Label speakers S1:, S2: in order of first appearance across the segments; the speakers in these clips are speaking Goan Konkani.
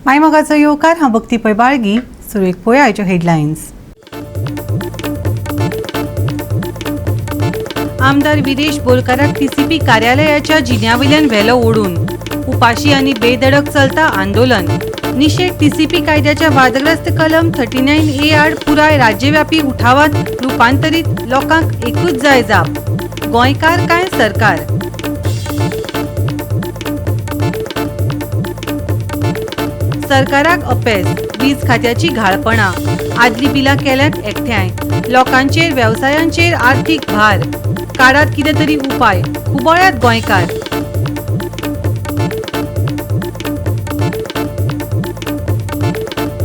S1: मायमोगाचो येवकार. हांव भक्ती पै बाळगी. सुरवेक पळोवया आयच्यो हेडलायन्स. आमदार विरेश बोरकाराक टीसीपी कार्यालयाच्या जिन्यावयल्यान व्हेलो ओडून. उपाशी आनी बेधडक चलता आंदोलन. निशेध टीसीपी कायद्याच्या वादग्रस्त कलम 39A आड पुराय राज्यव्यापी उठावात रुपांतरीत. लोकांक एकूच जाय जाप, गोंयकार काय सरकार? सरकाराक अपेस, वीज खात्याची घाळपणां. आदली बिलां केल्यांत एकठांय. लोकांचेर, वेवसायांचेर आर्थीक भार. काडात कितें तरी उपाय, खुबळ्यात गोंयकार.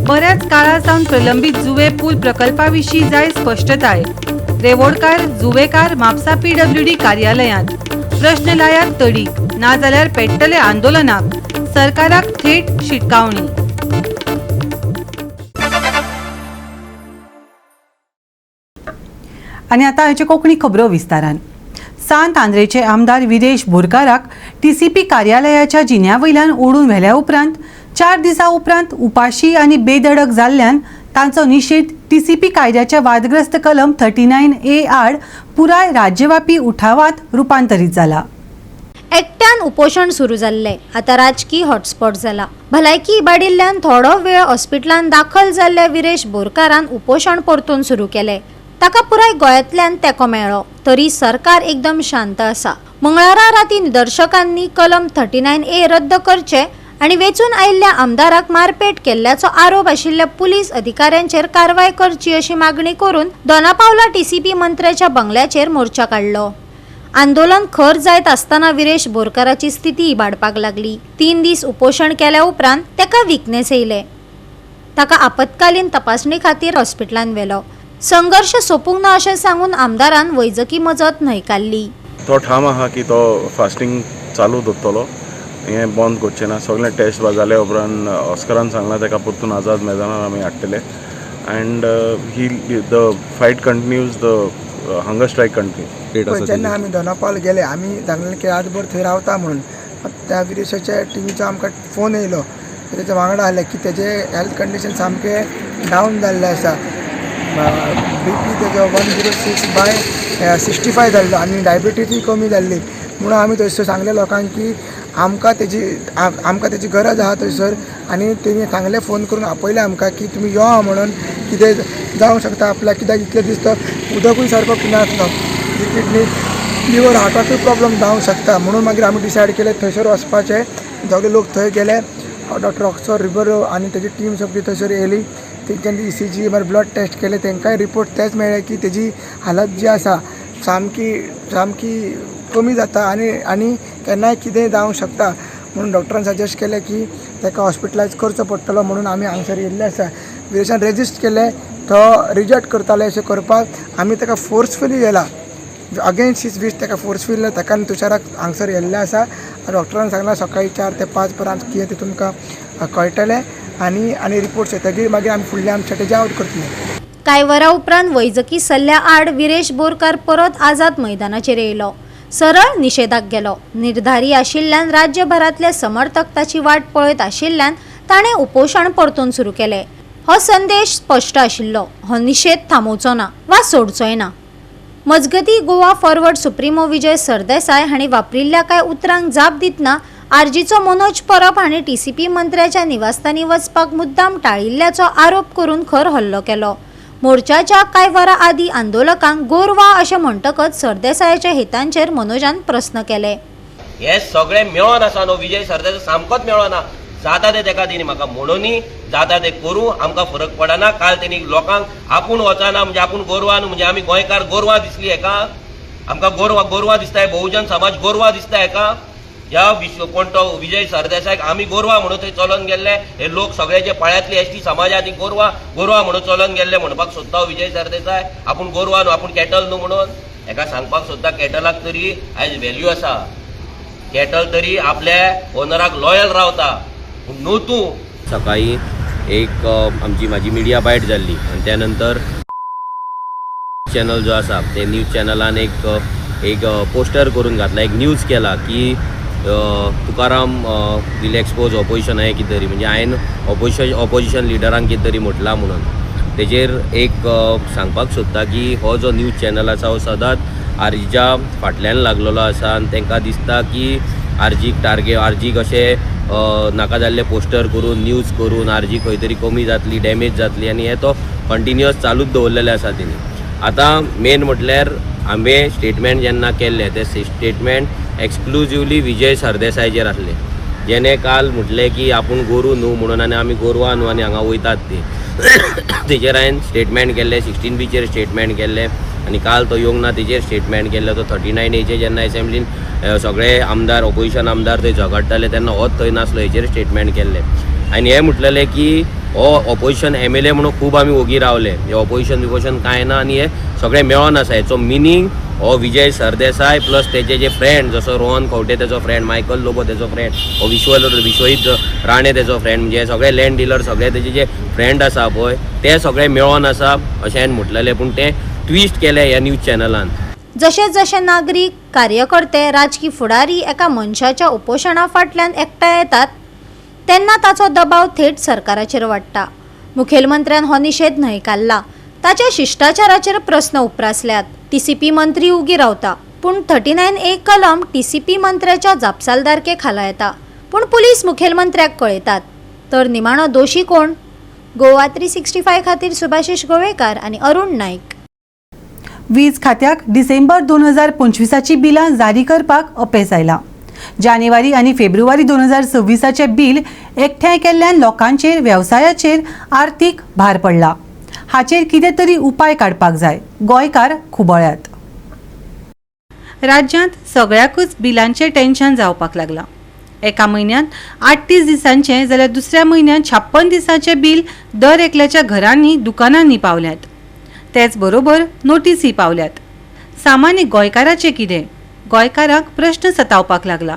S1: बऱ्याच काळा सावन प्रलंबीत जुवे पूल प्रकल्पा विशीं जाय स्पश्टताय. रेवोडकार, जुवेकार म्हापसा पीडब्ल्यूडी कार्यालयांत. प्रश्न लायात तडीक, नाजाल्यार पेट्टले आंदोलनाक, सरकाराक थेट शिटकावणी. आनी आतां आयच्यो कोंकणी खबरो विस्तारान. सांत आंद्रेचे आमदार विरेश बोरकाराक टीसीपी कार्यालयाच्या जिन्या वयल्यान ओडून व्हेल्या उपरांत 4 दिसां उपरांत उपाशी आनी बेधडक जाल्ल्यान तांचो निशेध टीसीपी कायद्याच्या वादग्रस्त कलम 39A आड पुराय राज्यव्यापी उठावात रुपांतरीत जाला.
S2: एकट्यान उपोशण सुरू जाल्लें आतां राजकी हॉटस्पॉट जाला. भलायकी इबाडिल्ल्यान थोडो वेळ हॉस्पिटलान दाखल जाल्ल्या विरेश बोरकारान उपोशण परतून सुरू केलें. ताका पुराय गोंयांतल्यान तेंको मेळ्ळो, तरी सरकार एकदम शांत आसा. मंगळारा राती निदर्शकांनी कलम 39A रद्द करचे आनी वेंचून आयिल्ल्या आमदाराक मारपेट केल्ल्याचो आरोप आशिल्ल्या पुलीस अधिकाऱ्यांचेर कारवाय करची अशी मागणी करून दोनापावला टीसीपी मंत्र्याच्या बंगल्याचेर मोर्चा काडलो. आंदोलन खर जायत आसतना विरेश बोरकाराची स्थिती इबाडपाक लागली. 3 दीस उपोशण केल्या उपरांत ताका विकनेस येयले. ताका आपत्कालीन तपासणी खातीर हॉस्पिटलान व्हेलो. संघर्श सोपूंक ना अशें सांगून आमदारान वैजकी मजत न्हयकारली.
S3: तो ठाम आहा की तो फास्टींग चालू दवरतलो, हें बंद करचें ना. सगळें टेस्ट बा जाल्या उपरांत ऑस्करान सांगलां ताका परतून आझाद मैदानार आमी हाडटले and he the fight continues, the hunger strike continue.
S4: पळय, जेन्ना आमी दोनापावल गेले, आमी सांगलें की रातभर थंय रावता म्हणून. त्या विरेशाच्या टिमीचो आमकां फोन येयलो, तेच्या वांगडा आहले की तेजे हेल्थ कंडिशन सामकें डावन जाल्लें आसा. बीपी तेजो 106/65 जाल्लो आनी डायबिटीजूय कमी जाल्ली. म्हणून आमी थंयसर सांगलें लोकांक की आमकां तेजी गरज आहा थंयसर. आनी तेणी सांगलें, फोन करून आपयलें आमकां की तुमी यो म्हणून, कितें जावंक शकता आपल्याक, कित्याक इतले दीस तो उदकूय सारको पिनासलो. किडनी, लिवर, हार्टाकूय प्रॉब्लम जावंक शकता. म्हणून मागीर आमी डिसायड केलें थंयसर वचपाचें. सगळे लोक थंय गेले. डॉक्टर ऑक्सर रिबरो आनी तेजी टीम सगळी थंयसर येयली. तेंच्यांनी ईसीजी मागीर ब्लड टेस्ट केले. तेंकांय रिपोर्ट तेच मेळ्ळे की तेजी हालत जी आसा सामकी सामकी कमी जाता आनी केन्नाय कितेंय जावंक शकता. म्हणून डॉक्टरान सजेस्ट केलें की ताका हॉस्पिटलायज करचो पडटलो. म्हणून आमी हांगसर येयल्ले आसा. विरेशान रेजिस्ट केलें, तो रिजेक्ट करताले अशें करपाक. आमी ताका फोर्सफुली व्हेला, अगेन्स्ट his वीश. ताका फोर्सफुली ताका आनी तुषाराक हांगसर येयल्लें आसा. डॉक्टरान सांगलां सकाळीं 4 ते 5 पर्यंत कितें तें तुमकां कळटलें आनी रिपोर्ट्स येतकीर मागीर आमी फुडलें आमी स्ट्रेटजी आवट करतले.
S2: कांय वरां उपरांत वैजकी सल्ल्या आड विरेश बोरकार परत आझाद मैदानाचेर येयलो. सरळ निशेधाक गेलो. निर्धारी आशिल्ल्यान राज्यभरांतले समर्थक ताची वाट पळयत आशिल्ल्यान ताणें उपोशण परतून सुरू केलें. हो संदेश स्पश्ट आशिल्लो, हो निशेध थांबोवचो ना वा सोडचोय ना. मजगती, गोवा फॉरवर्ड सुप्रिमो विजय सरदेसाय हांणी वापरिल्ल्या कांय उतरांक जाप दितना आरजीचो मनोज परब हांणी टीसीपी मंत्र्याच्या निवासस्थानी वचपाक मुद्दाम टाळिल्ल्याचो आरोप करून खर हल्लो केलो. मोर्चाच्या कांय वरां आदीं आंदोलकांक गोरवां अशें म्हणटकच सरदेसायाच्या हेतांचेर मनोजान प्रस्न केले.
S5: हे सगळे मेळोन आसा न्हू, विजय सरदेसाय सामकोच मेळोना. जाता ते तेका तेणी म्हाका म्हणूनी, जाता ते करूं, आमकां फरक पडना. काल तेणी लोकांक आपूण वचना म्हणजे आपूण गोरवां न्हू, म्हणजे आमी गोंयकार गोरवां दिसली हेका? आमकां गोरवां गोरवां दिसताय? बहुजन समाज गोरवां दिसता हेका? ह्या विश्व कोण तो विजय सरदेसायक आमी गोरवां म्हणून थंय चलोन गेल्ले? हे लोक सगळे जे पाळ्यांतली एसटी समाज ती गोरवां गोरवां म्हणून चलोन गेल्ले म्हणपाक सोदता हो विजय सरदेसाय? आपूण गोरवां न्हू, आपूण कॅटल न्हू म्हणून हेका सांगपाक सोदता. कॅटलाक तरी आयज व्हॅल्यू आसा, कॅटल तरी आपल्या ओनराक लॉयल रावता, पूण न्हू तूं.
S6: सकाळी एक आमची म्हाजी मिडिया बायट जाल्ली आनी त्या नंतर चॅनल जो आसा ते न्यूज चॅनलान एक एक पोस्टर करून घातला, एक न्यूज केला की तुकाराम will expose opposition हांवें कितें तरी म्हणजे हांवें ऑपोजिशन लिडरांक कितें तरी म्हटलां म्हणून. तेजेर एक सांगपाक सोदता की हो जो न्यूज चॅनल आसा हो सदांच आरजीच्या फाटल्यान लागलेलो आसा आनी तांकां दिसता की आरजीक टार्गे आरजीक अशें नाका जाल्ले पोस्टर करून न्यूज करून आरजी खंय तरी कमी जातली, डॅमेज जातली आनी हे तो कंटिन्युअस चालूच दवरलेले आसा तेणी. आतां मेन म्हटल्यार हांवें स्टेटमेंट जेन्ना केल्लें तें स्टेटमेंट एक्सक्लुजिवली विजय सरदेसायचेर आसलें, जेणे काल म्हटलें की आपूण गोरू न्हू म्हणून आनी आमी गोरवां न्हू आनी हांगा वयतात ती. तेजेर हांवें स्टेटमेंट केल्लें, 16Bचेर स्टेटमेंट केल्लें आनी काल तो येवंक ना तेजेर स्टेटमेंट केल्लें. तो 39Aचेर जेन्ना एसेंब्लीन सगळे आमदार ऑपोजिशन आमदार थंय झगडटाले तेन्ना होच थंय नासलो हेचेर स्टेटमेंट केल्लें. आनी हें म्हटलेलें की हो ऑपोजिशन MLA म्हणून खूब आमी ओगी रावले, हे ऑपोजिशन बिपोजिशन कांय ना आनी हे सगळे मेळोन आसा. हेचो मिनींग हो विजय सरदेसाय प्लस तेजे जे फ्रेंड जसो रोहन खंवटे तेजो फ्रेंड, मायकल लोबो तेजो फ्रेंड, हो विश्वजीत राणे तेजो फ्रेंड, म्हणजे सगळे लँड डिलर सगळे तेजे जे फ्रेंड आसा पळय ते सगळे मेळोन आसा अशें हांवें म्हटलेलें, पूण ते ट्विस्ट केले ह्या न्यूज चॅनलान.
S2: जशे जशे नागरीक, कार्यकर्ते, राजकी फुडारी एका मनशाच्या उपोशणा फाटल्यान एकठांय येतात तेन्ना ताचो दबाव थेट सरकाराचेर वाडटा. मुखेलमंत्र्यान हो निशेध न्हयकारला, ताच्या शिश्टाचाराचेर प्रस्न उप्रासल्यात. TCP मंत्री उगी रावता, पूण 39A कलम TCP मंत्र्याच्या जापसालदारके खाला येता, पूण पुलीस मुखेलमंत्र्याक कळयतात. तर निमाणो दोशी कोण? गोवा 365 खातीर सुभाषिश गोवेकार आनी अरुण नाईक.
S1: वीज खात्याक डिसेंबर 2025ची बिलां जारी करपाक अपेस आयलां. जानेवारी आनी फेब्रुवारी 2026चें बील एकठांय केल्ल्यान लोकांचेर, वेवसायाचेर आर्थीक भार पडला. हाचेर कितें तरी उपाय काडपाक जाय. गोंयकार खुबळ्यात. राज्यांत सगळ्याकूच बिलांचें टेन्शन जावपाक लागलां. एका म्हयन्यांत 38 दिसांचें जाल्यार दुसऱ्या म्हयन्यांत 56 दिसांचें बील दर एकल्याच्या घरांनी, दुकानांनी पावल्यात. तेच बरोबर नोटीसी पावल्यात. सामान्य गोंयकाराचें कितें? गोंयकारांक प्रश्न सतावपाक लागला.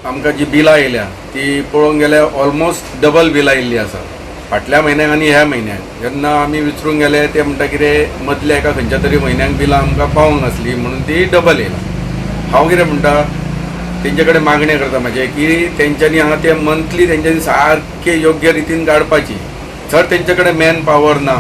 S7: आमकां जी बिलां येयल्या ती पळोवंक गेल्यार ऑलमोस्ट डबल बिलां येयल्ली आसा फाटल्या म्हयन्याक आनी ह्या म्हयन्याक. जेन्ना आमी विचारूंक गेले ते म्हणटा कितें मदल्या एका खंयच्या तरी म्हयन्याक बिलां आमकां पावूंक नासली म्हणून ती डबल येयला. हांव कितें म्हणटा, तेंचे कडेन मागणें करता म्हाजें की तेंच्यांनी हांगा ते मंथली तेंच्यांनी सारकें योग्य रितीन काडपाची. जर तेंचे कडेन मॅन पावर ना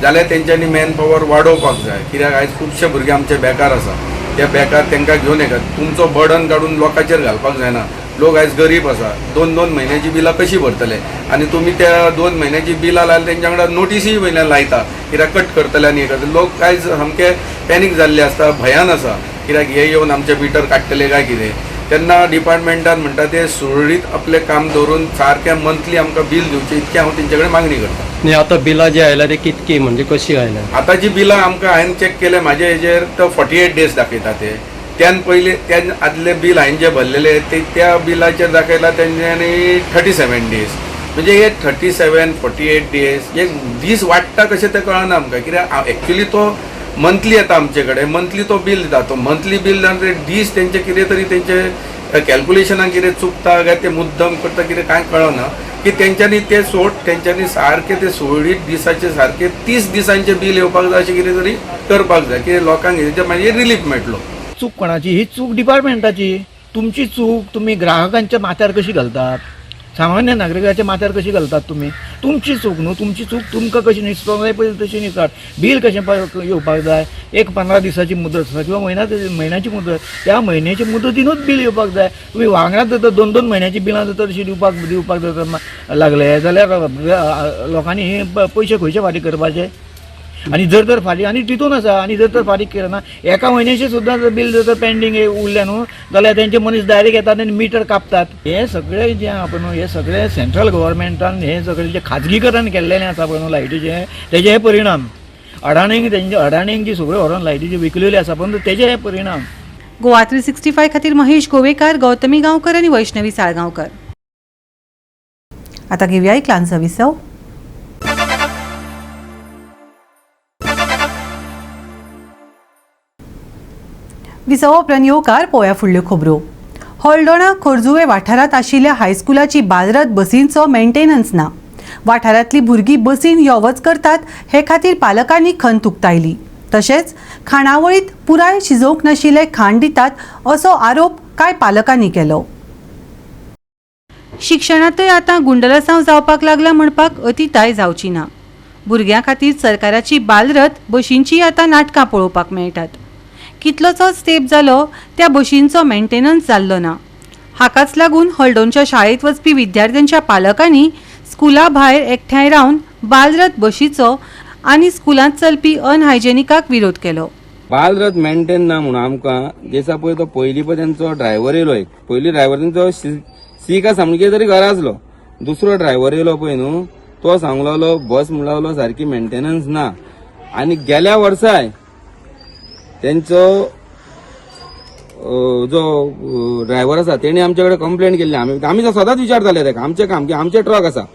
S7: जाल्यार तेंच्यांनी मॅन पावर वाडोवपाक जाय, कित्याक आयज खुबशे भुरगे आमचे बेकार आसा. ते बेकार तांकां घेवन येतात, तुमचो बर्डन काडून लोकांचेर घालपाक जायना. लोक आयज गरीब आसा, 2-2 म्हयन्याची बिलां कशीं भरतले? आनी तुमी त्या 2 म्हयन्याची बिलां लायल्या तेंच्या वांगडा नोटिसूय वयल्यान लायता कित्याक कट करतले आनी हें करतले. लोक आयज सामके पॅनीक जाल्ले आसता, भंयान आसा कित्याक हे येवन आमचे मिटर काडटले काय कितें. तेन्ना डिपार्टमेंटान म्हणटा ते सुरळीत आपलें काम दवरून सारकें मंथली आमकां बील दिवचें, इतकें हांव तेंचे कडेन मागणी करता.
S8: आनी आतां बिलां जी आयल्या ते कितकी म्हणजे कशी आयल्या?
S7: आतां जी बिलां आमकां हांवें चॅक केले म्हाजे हेजेर तर 48 डेज दाखयता ते. त्यान पयलीं त्यान आदले बील हांवें जे भरलेले ते त्या बिलाचेर दाखयला तेंच्यांनी 37 डेज. म्हणजे हे 37 48 डेज हे दीस वाडटा कशें तें कळना आमकां, कित्याक एक्चुली तो मंथली येता आमचे कडेन, मंथली तो बील दिता, तो मंथली बील जावन ते दीस तेंचे कितें तरी तेंचे कॅल्कुलेशनान कितें चुकता काय ते मुद्दम करता कितें कांय कळना की तेंच्यांनी ते सोड तेंच्यांनी सारके ते सुरळीत दिसाचे सारके 30 दिसांचे बील येवपाक जाय, अशें कितें तरी करपाक जाय की लोकांक हेजे मागीर रिलीफ मेळटलो.
S9: चूक कोणाची? ही चूक डिपार्टमेंटाची. तुमची चूक तुमी ग्राहकांच्या माथ्यार कशी घालतात, सामान्य नागरिकाच्या माथ्यार कशी घालतात तुमी? तुमची चूक न्हू, तुमची चूक तुमकां कशी निसपाक जाय पळय तशी निसात. बील कशें येवपाक जाय, एक 15 दिसाची मुदत आसा किंवा म्हयन्याची मुदत, त्या म्हयन्याच्या मुदतीनूच बील येवपाक जाय. तुमी वांगडा जर 2-2 म्हयन्याची बिलां जर तशी दिवपाक जर लागले जाल्यार लोकांनी हे पयशे खंयचे फारीक करपाचे? आनी जर तर फारीक आनी तितून आसा, आनी जर तर फारीक केलें ना एका म्हयन्याचें सुद्दां जर बील जर तर पेंडींग उरलें न्हू जाल्यार तेंचे मनीस डायरेक्ट येतात आनी मिटर कापतात. हें सगळें जें आहा पळय न्हू, हें सगळें सेंट्रल गव्हर्मेंटान हें सगळें जें खाजगीकरण केल्लेलें आसा पळय न्हू लायटीचें, तेजे हे परिणाम. अडाणींक तेंचे अडाणींक जी सगळ्यो व्हरोन लायटीच्यो विकलेल्यो आसा पळय तेजे हे परिणाम.
S1: गोवा 365 खातीर महेश गोवेकार, गौतमी गांवकर आनी वैष्णवी साळगांवकर. आतां घेवया एक ल्हानसो विसव. विसवा उपरांत येवकार पोवया फुडल्यो खबरो. हळदोणा खोर्जुवे वाठारांत आशिल्ल्या हायस्कुलाची बाजरत बसींचो मेंटेनन्स ना. वाठारांतली भुरगीं बसीन यो वच करतात हे खातीर पालकांनी खंत उक्तायली. तशेंच खाणावळींत पुराय शिजोवंक नाशिल्लें खाण दितात असो आरोप कांय पालकांनी केलो. शिक्षणांतय आतां गुंडलसांव जावपाक लागला म्हणपाक अतिताय जावची ना. भुरग्यां खातीर सरकाराची बालरथ बशींचीय आतां नाटकां पळोवपाक मेळटात. कितलोसोच तेंप जालो त्या बशींचो मेंटेनन्स जाल्लो ना. हाकाच लागून हळदोणच्या शाळेंत वचपी विद्यार्थ्यांच्या पालकांनी स्कुला भायर एकठांय रावन बालरथ बशीचो आनी स्कुलांत चलपी अनहायजेनिकाक विरोध केलो.
S7: बालरथ मेंटेन ना म्हणून आमकां दिसा पळय तो पयलीं पळय तेंचो ड्रायव्हर येयलो, एक पयलीं ड्रायव्हर तेंचो सीक आसा म्हणजे कितें तरी घरा आसलो. दुसरो ड्रायव्हर येयलो पळय न्हू, तो सांगूंक लागलो बस म्हणूंक लागलो सारकी मेंटेनन्स ना. आनी गेल्या वर्साय तेंचो जो ड्रायव्हर आसा तेणी आमचे कडेन कंप्लेन केल्ली. आमी आमी सदांच विचारताले ताका आमचें काम की आमचें ट्रक आसा.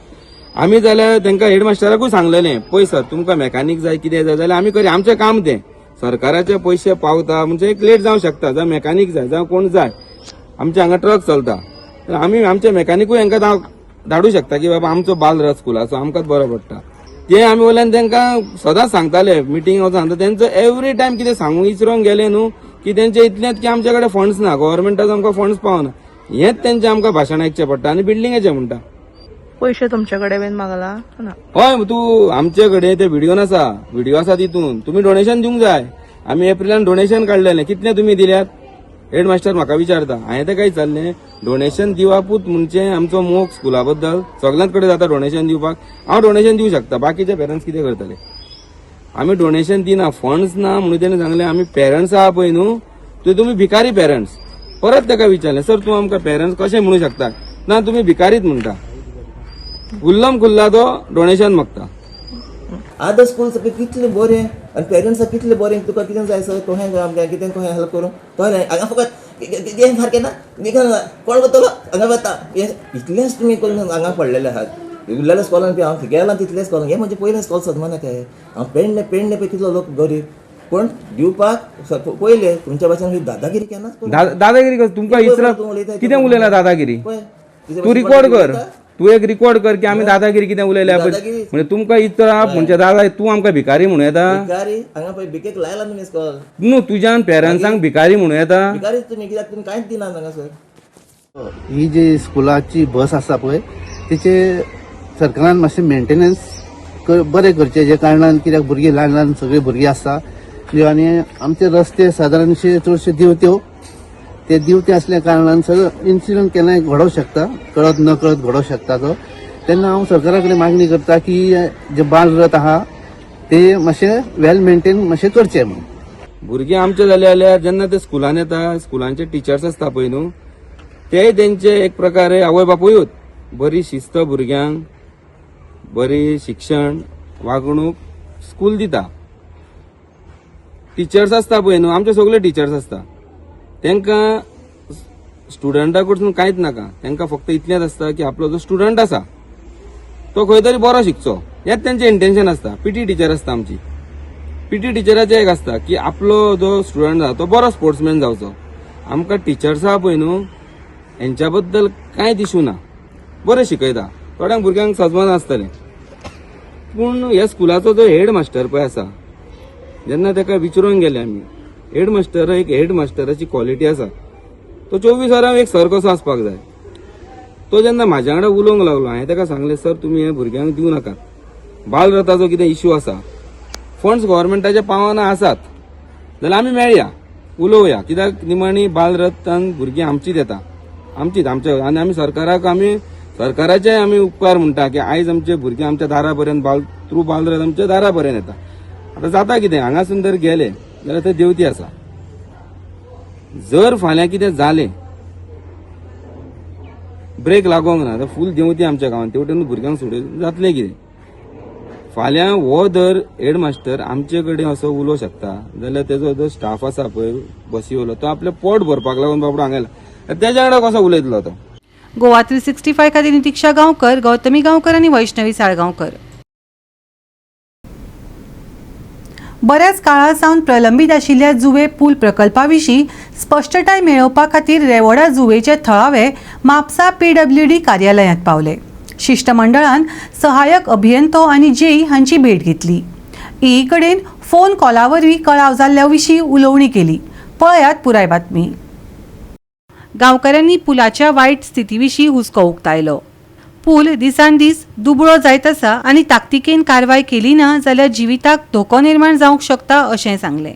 S7: आमी जाल्यार तांकां हेडमास्टराकूय सांगलेलें, पळय सर तुमकां मेकानीक जाय कितें जाय जाल्यार आमी करया, आमचें काम तें. सरकाराचे पयशे पावता म्हणजे एक लेट जावं शकता, जावं मेकानीक जाय जावं कोण जाय, आमच्या हांगा ट्रक चलता तर आमी आमचे मेकानिकूय हांकां धाडूं शकता की बाबा आमचो बालरथ स्कुलाचो आमकांच बरो पडटा. ते आमी वयल्यान तांकां सदांच सांगताले, मिटींग वचून सांगता तेंचो एवरी टायम कितें सांगूंक विसरोंक गेले न्हू की तेंचे इतलेंच की आमचे कडेन फंड्स ना, गव्हर्मेंटाचो आमकां फंड्स पावना. हेंच तेंचें आमकां भाशण आयकचें पडटा. आनी बिल्डिंगेचें म्हणटा
S10: पयशे तुमचे कडेन बीन मागला ना?
S7: हय, तूं आमचे कडेन ते व्हिडियो आसा, व्हिडियो आसा तितून तुमी डोनेशन दिवंक जाय. आमी एप्रिलान डोनेशन काडलेलें, कितलें तुमी दिल्यात? हेडमास्टर म्हाका विचारता. हांवें तेका विचारलें डोनेशन दिवपूच म्हणजे आमचो मोग स्कुला बद्दल सगळ्यांच कडेन जाता डोनेशन दिवपाक. हांव डोनेशन दिवं शकता, बाकीचे पेरंट्स कितें करतले? आमी डोनेशन दिना, फंड्स ना म्हणून तेणें सांगलें आमी पेरंट्स आहा पळय न्हू ते तुमी भिकारी पेरंट्स. परत तेका विचारलें सर तूं आमकां पेरंट्स कशें म्हणू शकता? ना तुमी भिकारीच म्हणटा. उल्लम खुल्ला तो डोनेशन मागता.
S11: आतां स्कूल सगळें कितलें बरें आनी पेरंट्साक कितलें बरें, तुका कितें जाय सर, कोहें आमकां कितें कोहें हेल्प करूं तोरें हांगा फकत हें सारकें ना, कोण वतलो हांगा वता, हें इतलेंच तुमी करून हांगा पडलेले आहात. उरलेल्या स्कॉलान पळय हांव गेलां तितलें स्कॉलान, हें म्हजें पयलें स्कॉल सदमाना काय हांव पेडणे पेडणे पळय कितलो लोक गरीब, पूण दिवपाक पयलें तुमच्या भाशेन दादागिरी केन्नाच.
S7: दादागिरी तुमकां इचरा कितें उलयला दादागिरी? तूं रिकॉर्ड कर, तूं एक रिकॉर्ड कर की आमी दादागिरी कितें उलयल्या म्हणजे तुमकां इतराप म्हणजे दादा तूं आमकां भिकारी म्हणूं येता?
S11: भिकारी हांगा पळय भिकेक लायला तुमी स्कॉल
S7: न्हू, तुज्यान पेरंट्सांक भिकारी म्हणूं येता?
S11: भिकारी तुमी कित्याक तुमी कांयच दिना हांगासर.
S12: ही जी स्कुलाची बस आसा पळय तिचे सरकारान मातशें मेंटेनन्स बरें करचें, जे कारणान कित्याक भुरगीं ल्हान ल्हान सगळीं भुरगीं आसता आनी आमचे रस्ते सादारणशे चडशे देंवत्यो, ते दिवते असल्या कारणान सगळं इन्सिडंट केन्नाय घडोवंक शकता, कळत न कळत घडोवंक शकता तो. तेन्ना हांव सरकारा कडेन मागणी करता की जे बालरथ आहा ते मातशे वेल मेंटेन मातशें करचे म्हणून.
S7: भुरगीं आमचे जाले जाल्यार जेन्ना ते स्कुलान येता, स्कुलांचे टिचर्स आसता पळय न्हू, ते तेंचे एक प्रकारे आवय बापूयूच. बरी शिस्त भुरग्यांक, बरी शिक्षण वागणूक स्कूल दिता. टिचर्स आसता पळय न्हू, आमचे सगळे टिचर्स आसता, तांकां स्टुडंटा कडसून कांयच नाका, तांकां फक्त इतलेंच आसता की आपलो जो स्टुडंट आसा तो खंय तरी बरो शिकचो, हेंच तेंचें इंटेन्शन आसता. पीटी टिचर आसता आमची, पीटी टिचराचें एक आसता की आपलो जो स्टुडंट आसा तो बरो स्पोर्ट्समॅन जावचो. आमकां टिचर्स आहा पळय न्हू हेंच्या बद्दल कांयच इशू ना, बरें शिकयता, थोड्यांक भुरग्यांक सजमान आसतलें. पूण ह्या स्कुलाचो जो हेड मास्टर पळय आसा, जेन्ना ताका विचारूंक गेले आमी, हेड मास्टर एक हेड मास्टराची क्वॉलिटी आसा, तो 24 वरां एक सर कसो आसपाक जाय. तो जेन्ना म्हाज्या वांगडा उलोवंक लागलो, हांवें ताका सांगलें सर तुमी हे भुरग्यांक दिवं नाकात, बालरथाचो कितें इश्यू आसा, फंड्स गव्हर्मेंटाचे पावना आसात जाल्यार आमी मेळया उलोवया, कित्याक निमाणी बालरथान भुरगीं आमचीच येता, आमचीच आमच्या, आनी आमी सरकाराक आमी सरकाराचे आमी उपकार म्हणटा की आयज आमचे भुरगीं आमच्या दारा पर्यंत बाल थ्रू बालरथ आमच्या दारा पर्यंत येता. आतां जाता कितें, हांगासून जर गेले जाल्यार थंय देवती आसा, जर फाल्यां कितें जालें ब्रेक लागोंक ना जाल्यार फूल देंवती आमच्या गांवांत, तेवटेन भुरग्यांक सोडून जातलें कितें? फाल्यां हो जर हेडमास्टर आमचे कडेन असो उलोवंक शकता जाल्यार तेजो जो स्टाफ आसा पळय बसी वयलो तो आपलें पोट भरपाक लागून बाबडो हांगा येयला, तेज्या वांगडा कसो उलयतलो तो?
S1: गोवा 365 खातीर नितीक्षा गांवकर, गौतमी गांवकर आनी वैष्णवी साळगांवकर. बऱ्याच काळा सावन प्रलंबीत आशिल्ल्या जुवे पूल प्रकल्पा विशीं स्पश्टताय मेळोवपा खातीर रेवोडा जुवेचे थळावे म्हापसा पीडब्ल्यूडी कार्यालयांत पावले. शिश्टमंडळान सहाय्यक अभियंतो आनी जेई हांची भेट घेतली. ई कडेन फोन कॉला वरवीं कळाव जाल्ल्या विशीं उलोवणी केली. पळयात पुराय बातमी. गांवकारांनी पुलाच्या वायट स्थिती विशीं हुस्को उक्तायलो. पूल दिसान दीस दुबळो जायत आसा आनी ताकतिकेन कारवाय केली ना जाल्यार जिविताक धोको निर्माण जावंक शकता अशें सांगलें.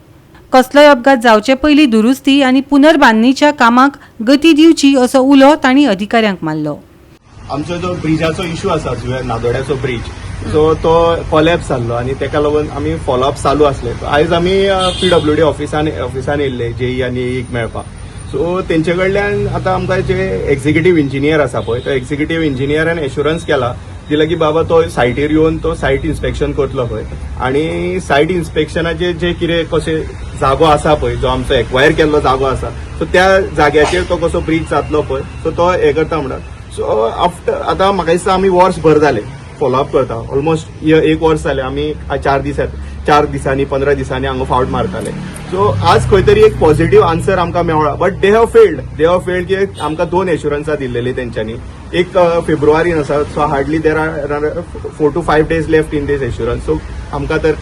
S1: कसलोय अपघात जावचे पयलीं दुरुस्ती आनी पुनर्बांदणीच्या कामाक गती दिवची असो उलो तांणी अधिकाऱ्यांक मारलो.
S13: आमचो जो ब्रिजाचो इशू आसा, जुंव्यार नादोड्याचो ब्रीज, सो तो कोलॅप्स जाल्लो आनी तेका लागून आमी फॉलोअप चालू आसले. आयज आमी पीडब्ल्यूडी ऑफिसान येयल्ले जेई आनी एईक मेळपाक. सो तेंचे कडल्यान आतां आमकां जे एक्झिक्युटीव इंजिनियर आसा पळय, तो एक्झिक्युटीव इंजिनियरान एश्युरन्स केला दिला की बाबा तो सायटीर येवन तो सायट इन्स्पेक्शन करतलो पळय आनी सायट इन्स्पेक्शनाचेर जे कितें कशें जागो आसा पळय, जो आमचो एक्वायर केल्लो जागो आसा, सो त्या जाग्याचेर तो कसो ब्रीज जातलो पळय, सो तो हें करता म्हणटा. सो आफ्टर आतां म्हाका दिसता आमी वर्स भर जालें फॉलोअप करता, ऑलमोस्ट एक वर्स जालें आमी 4 दिसांनी 15 दिसांनी हांगा फावट मारताले. सो आज खंय तरी एक पॉझिटिव्ह आन्सर आमकां मेवळा, but they have failed की आमकां 2 एश्युरन्सां दिल्लेली तेंच्यांनी. एक फेब्रुवारीन आसा, so hardly there are 4 to 5 days left in this assurance. So आमकां तर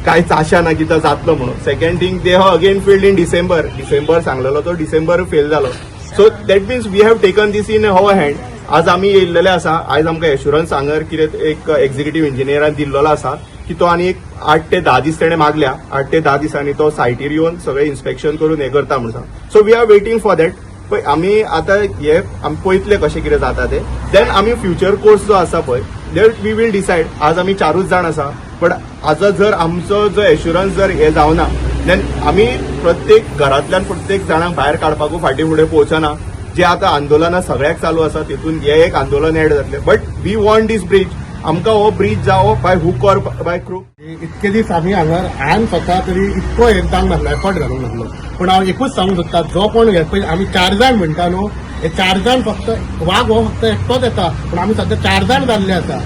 S13: कांयच आशा ना की तो जातलो म्हणून. Second thing, they have again failed in December सांगलेलो तो डिसेंबर फेल जालो. So that means we have taken this in our hand. आज आमी येयल्लेले आसा, आयज आमकां एश्युरन्स हांगर कितें एक एक्झिक्युटीव इंजिनियरान दिल्लेलो आसा की तो आनी एक 8 ते 10 दीस तेणें मागल्या, 8 ते 10 दिसांनी तो सायटीर येवन सगळें इन्स्पेक्शन करून हें करता म्हणून सांग. So we are waiting for that. पळय आमी आतां हे आमी पळयतले कशें कितें जाता तें, देन आमी फ्युचर कोर्स जो आसा पळय that we will decide. आज आमी 4 जाण आसा, बट आतां जर आमचो जो एश्युरन्स जर हें जावना देन आमी प्रत्येक घरांतल्यान प्रत्येक जाणांक भायर काडपाकूय फाटीं फुडें पोवचना. जे आतां आंदोलनां सगळ्याक चालू आसा तितून हे एक आंदोलन एड जातलें, but we want this bridge. आमकां हो ब्रीज जावो by hook or by crook.
S14: इतके दीस आमी हांगार हांवें स्वता तरी इतको हें जावंक नासलो, एफर्ट घालूंक नासलो, पूण हांव एकूच सांगूंक सोदता, जो कोण हे पळय आमी 4 जाण म्हणटा न्हू, हे 4 जाण फक्त वाग हो फक्त एकटोच येता, पूण आमी सद्या 4 जाण जाल्ले आसा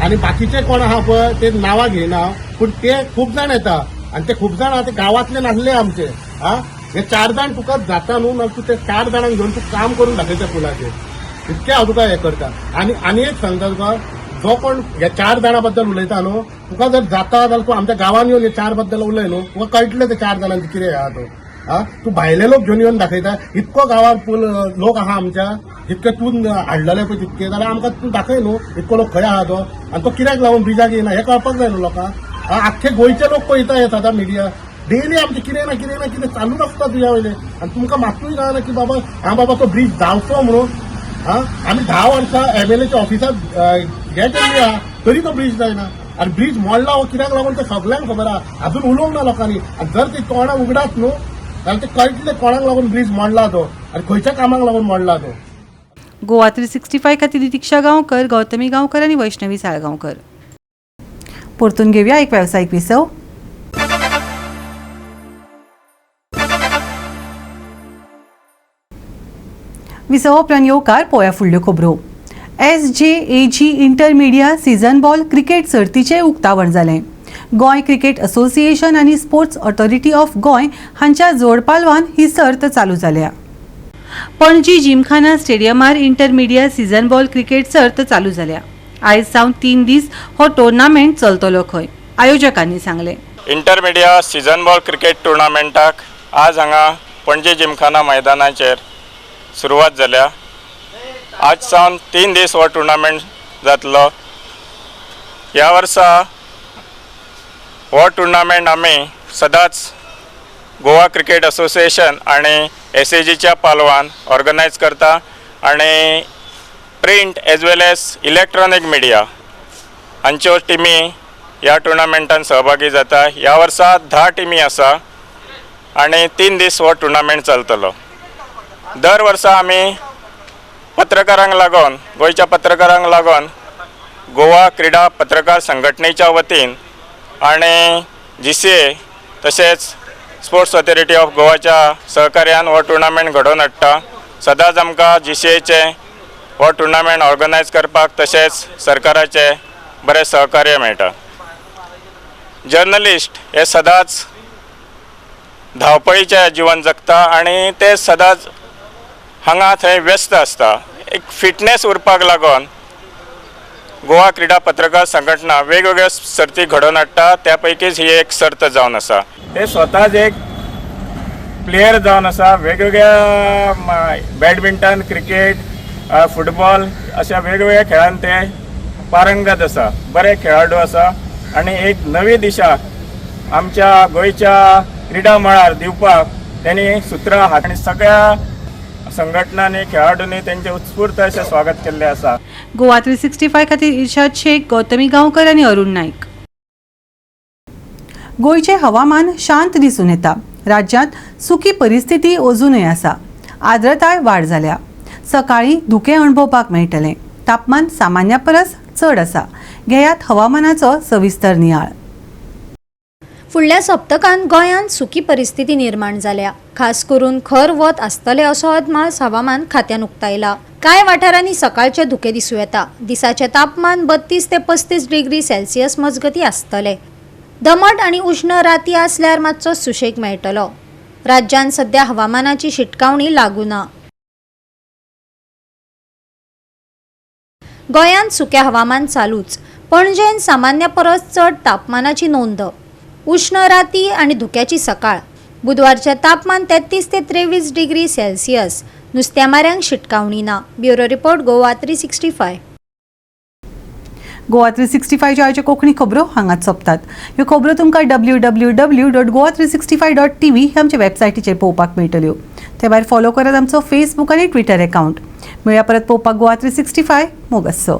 S14: आनी बाकीचे कोण आहा पळय ते नांवां घेयना, पूण ते खूब जाण येता आनी ते खूब जाण आहा ते गांवांतले नासले आमचे. आ हे 4 जाण तुका जाता न्हू, ना तूं ते 4 जाणांक घेवन तूं काम करून दाखयता पुलाचेर, इतकें हांव तुका हें करता. आनी आनी एक सांगता तुका, जो कोण ह्या 4 जाणां बद्दल उलयता न्हू, तुका जर जाता जाल्यार तूं आमच्या गांवान येवन हे 4 बद्दल उलय न्हू, तुका कळटलें ते 4 जाणांचे कितें आहा तो. आ तूं भायले लोक घेवन येवन दाखयता, इतको गांवान पूल लोक आहा आमच्या, जितके तूं हाडलेले पळय तितके, जाल्यार आमकां तूं दाखय न्हू इतको लोक खंय आहा तो आनी तो कित्याक लागून ब्रिजाक येयना हें कळपाक जाय न्हू लोकांक. आख्खे गोंयचे लोक पळयता हे सदां मिडिया, डेली आमचें कितें ना कितें ना कितें चालूच आसता तुज्या वयलें आनी तुमकां मातूय कळना की बाबा हा बाबा तो ब्रीज जावचो म्हणून. हा आमी 10 वर्सां एमएलएच्या ऑफिसांत हे केल्ली आहा तरी तो ब्रीज जायना आनी ब्रीज मोडला हो कित्याक लागून तें सगल्यांक खबर आहा, अजून उलोवंक ना लोकांनी. आनी जर ती तोंडां उगडात न्हू जाल्यार ते कळटलें कोणाक लागून ब्रीज मोडला तो आनी खंयच्या कामाक लागून मोडला तो.
S1: गोवा 365 खातीर दीक्षा गांवकर, गौतमी गांवकर आनी वैष्णवी साळगांवकर. परतून घेवया एक वेवसायीक विसव. विसवा उपरांत येवकार पोया फुडल्यो खबरो. SJAG intermedia season ball cricket सर्तीचें उक्तावण जालें. गोंय क्रिकेट असोसिएशन आनी स्पोर्ट्स ऑथॉरिटी ऑफ गोंय हांच्या जोडपालवान ही सर्त चालू जाल्या. पणजी जिमखाना स्टेडियमार इंटरमिडिया सीझन बॉल क्रिकेट सर्त चालू जाल्या. आयज सावन 3 दीस हो टुर्नामेंट चलतलो खंय, आयोजकांनी सांगलें.
S15: इंटरमिडिया सीझन बॉल क्रिकेट टुर्नामेंटाक आज हांगा पणजी जिमखाना मैदानाचेर सुरवात जाल्या. आज सावन 3 दीस हो टुर्नामेंट जातलो. ह्या वर्सा हो टुर्नामेंट आमी सदांच गोवा क्रिकेट असोसिएशन आनी एसएजीच्या पालवान ऑर्गनायज करता आनी print as well as electronic media हांच्यो टिमी ह्या टुर्नामेंटान सहभागी जाता. ह्या वर्सा 10 टिमी आसा आनी 3 दीस हो टुर्नामेंट चलतलो. दर वर्सा आमी पत्रकारांक लागून, गोंयच्या पत्रकारांक लागून गोवा क्रीडा पत्रकार संघटनेच्या वतीन आनी GCA तशेंच स्पोर्ट्स ऑथॉरिटी ऑफ गोवाच्या सहकार्यान हो टुर्नामेंट घडोवन हाडटा. सदांच आमकां GCAचे हो टुर्नामेंट ऑर्गनायज करपाक तशेंच सरकाराचें बरें सहकार्य मेळटा. जर्नलिस्ट हे सदांच धांवपळीचें जिवन जगता आनी ते सदांच हांगा थंय व्यस्त आसता. एक फिटनेस उरपाक लागून गोवा क्रीडा पत्रकार संघटना वेगवेगळ्यो सर्ती घडोवन हाडटा, त्या पैकीच ही एक सर्त जावन आसा. ते स्वताच एक प्लेयर जावन आसा. वेगवेगळ्या बॅडमिंटन, क्रिकेट, फुटबॉल अशा वेगवेगळ्या खेळांत ते पारंगत आसा, बरे खेळाडू आसा आनी एक नवी दिशा आमच्या गोंयच्या क्रिडा मळार दिवपाक त्यांनी सुत्रां आनी सगळ्या संघटनांनी, खेळाडूंनी तेंचे उत्स्फूर्त अशें स्वागत केल्लें आसा.
S1: गोवा 365 खातीर इर्शाद शेख, गौतमी गांवकर आनी अरुण नाईक. गोंयचें हवामान शांत दिसून येता. राज्यांत सुकी परिस्थिती अजुनूय आसा. आर्द्रताय वाड जाल्या. सकाळीं धुकें अणभवपाक मेळटलें. तापमान सामान्या परस चड आसा. घेयात हवामानाचो सविस्तर नियाळ.
S2: फुडल्या सप्तकांत गोंयांत सुकी परिस्थिती निर्माण जाल्या. खास करून खर वत आसतलें असो अदमास हवामान खात्यान उक्तायला. कांय वाठारांनी सकाळचे धुकें दिसूं येता. दिसाचें तापमान 32 ते 35 डिग्री सेल्सियस मजगतीं आसतलें. दमट आनी उश्ण राती आसल्यार मातसो सुशेग मेळटलो. राज्यांत सध्या हवामानाची शिटकावणी लागू ना. गोंयांत सुकें हवामान चालूच. पणजेन सामान्य परस चड तापमानाची नोंद. उश्ण राती आनी धुक्याची सकाळ. बुधवारचें तापमान 33 ते 23 डिग्री सेल्सियस. नुस्त्यामाऱ्यांक शिटकावणी ना. Bureau report, Goa 365.
S1: Goa 365च्या आयच्यो कोंकणी खबरो हांगाच सोंपतात. ह्यो खबरो तुमकां www.goa365.tv ह्या आमच्या वेबसायटीचेर पळोवपाक मेळटल्यो. ते भायर फॉलो करात आमचो फेसबूक आनी ट्विटर एकावंट. मेळया परत पळोवपाक गोवा 365. मोग आसचो.